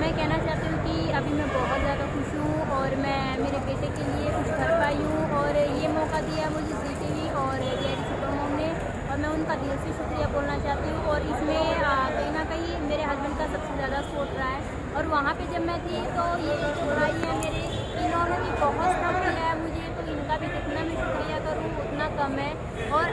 मैं कहना चाहती हूँ कि अभी मैं बहुत ज़्यादा खुश हूँ और मैं मेरे बेटे के लिए कुछ कर पाई हूँ और ये मौका दिया मुझे ज़ी टीवी और DID super mom ने, और मैं उनका दिल से शुक्रिया बोलना चाहती हूँ। और इसमें कहीं ना कहीं मेरे हस्बैंड का सबसे ज़्यादा सपोर्ट रहा है। और वहाँ पे जब मैं थी तो ये जो भाई है मेरे, इन्होंने भी बहुत सपोर्ट किया है मुझे, तो इनका भी जितना मैं शुक्रिया करूँ उतना कम है। और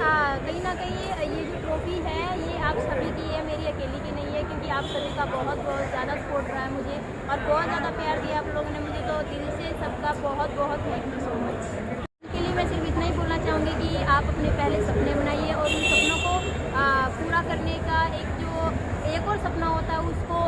कहीं ना कहीं ये जो ट्रॉफी है ये आप सभी की है, मेरी अकेली की नहीं है, क्योंकि आप सभी का बहुत बहुत ज़्यादा सपोर्ट रहा है मुझे और बहुत ज़्यादा प्यार दिया आप लोगों ने मुझे, तो दिल से सबका बहुत बहुत thank you so much. K लिए मैं सिर्फ इतना ही बोलना चाहूँगी कि आप अपने पहले सपने बनाइए और उन सपनों को पूरा करने का एक जो एक और सपना होता है उसको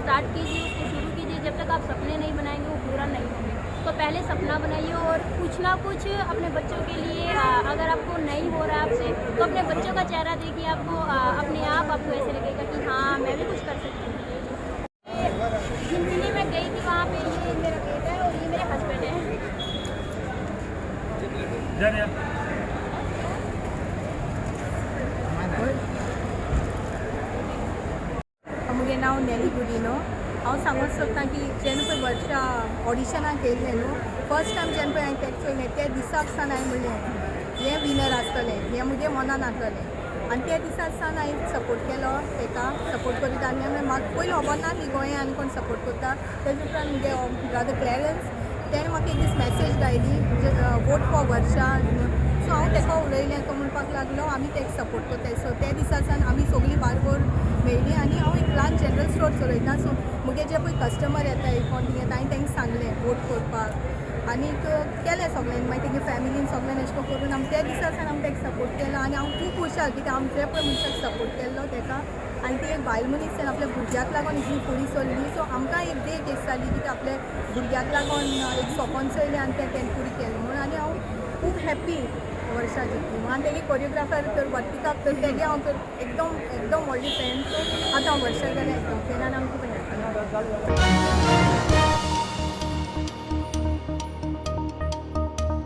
स्टार्ट कीजिए, उसको शुरू कीजिए। जब तक आप सपने नहीं बनाएंगे वो पूरा नहीं होंगे, तो पहले सपना बनाइए और कुछ ना कुछ अपने बच्चों के लिए, अगर आपको नहीं हो रहा आपसे तो अपने बच्चों का चेहरा देखिए, आपको अपने आप आपको ऐसे लगेगा कि हाँ मैं भी कुछ कर सकती हूँ। जिनके लिए मैं गई थी वहाँ पे ये मेरा बेटा है और ये मेरे हस्बैंड है। मुगे नांव नेली गुडिनो। हांव सांगूंक सोदतां की जेन्ना पळय वर्षा ऑडिशनाक येयल्लें न्हू, फर्स्ट टायम जेन्ना पळय हांवें तेका चोयलें त्या दिसाक सावन हांवें म्हणलें हें विनर आसतलें, हें मुगे मनान आसलेलें। आनी त्या दिसा सावन हांवें सपोर्ट केलो तेका, सपोर्ट करीत आनी म्हाका पयलीं खबर नासली गोंयांत आनी कोण सपोर्ट करता। तेजे उपरांत मुगे ब्रदर क्लॅरन्स तेणें म्हाका एक दीस मॅसेज धाडली वोट फॉर वर्षा। सो हांव तेका उलयलें, तो म्हणपाक लागलो आमी तेका सपोर्ट करताय। सो त्या दिसा सावन आमी सगळीं बारबर मेळ्ळी आनी हांव एक ल्हान जनरल स्टोर चलयता। सो मुगे जे पळय कस्टमर येता कोण थिंग येता हांवें तांकां सांगलें वोट करपाक आनीक केलें सगळ्यांनी, मागीर तेगे फॅमिलीन सगळ्यान अशें करून आमी त्या दिसा सावन आमी ताका सपोर्ट केलो। आनी हांव खूब खुशाल कित्याक आमचे पळय मनशाक सपोर्ट केल्लो तेका, आनी ती एक बायल मनीस आपल्या भुरग्याक लागून इतली फुडें सरली। सो आमकां एक देख एक जाली कित्याक आपल्या भुरग्याक लागून एक सपन चोयलें आनी तें तेणें पुरें केलें म्हूण। आनी हांव खूब हॅप्पी वर्षा जितली आनी तेगे कोरियोग्राफर तर वर्तिकाक तर तेगे हांव तर एकदम एकदम व्हडली फॅन। सो आतां हांव वर्षा जाल्यार एकदम फॅन आनी आमकां खूब हॅप्पी।